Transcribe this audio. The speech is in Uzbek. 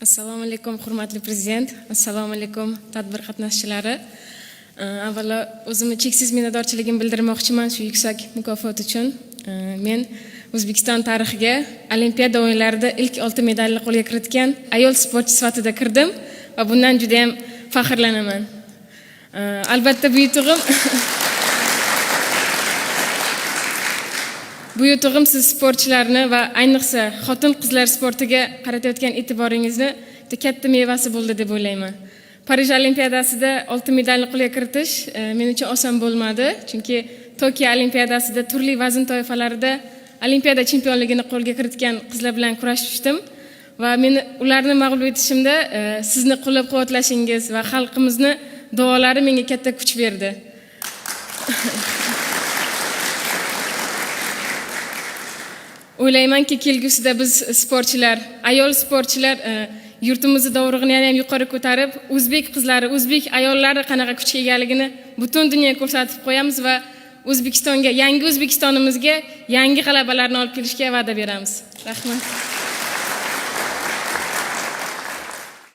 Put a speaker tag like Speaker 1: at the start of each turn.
Speaker 1: Assalomu alaykum, hurmatli prezident. Assalomu alaykum, tadbir qatnashchilari. Avvalo o'zimni cheksiz minnatdorchiligimni bildirmoqchiman shu yuksak mukofot uchun. Men O'zbekiston tarixiga Olimpiada o'yinlarida ilk oltin medalni qo'lga kiritgan ayol sportchi sifatida kirdim va bundan juda ham faxrlanaman. Albatta bu yutug'im siz sportchilarni va ayniqsa xotin-qizlar sportiga qaratayotgan e'tiboringizni juda katta mevasi bo'ldi deb o'ylayman. Parij Olimpiadasida oltin medalni qo'lga kiritish men uchun oson bo'lmadi, chunki Tokio Olimpiadasida turli vazn toifalarida Olimpiada chempionligini qo'lga kiritgan qizlar bilan kurashishdim va meni ularni mag'lub etishimda sizni qo'llab-quvvatlashingiz va xalqimizni duolari menga katta kuch berdi. O'ylaymanki, kelgusida biz sportchilar, ayol sportchilar yurtimizni dovrug'ini yana ham yuqori ko'tarib, o'zbek qizlari, o'zbek ayollari qanaqa kuchga egaligini butun dunyoga ko'rsatib qo'yamiz va O'zbekistonga, yangi O'zbekistonimizga yangi g'alabalarni olib kelishga va'da beramiz. Rahmat.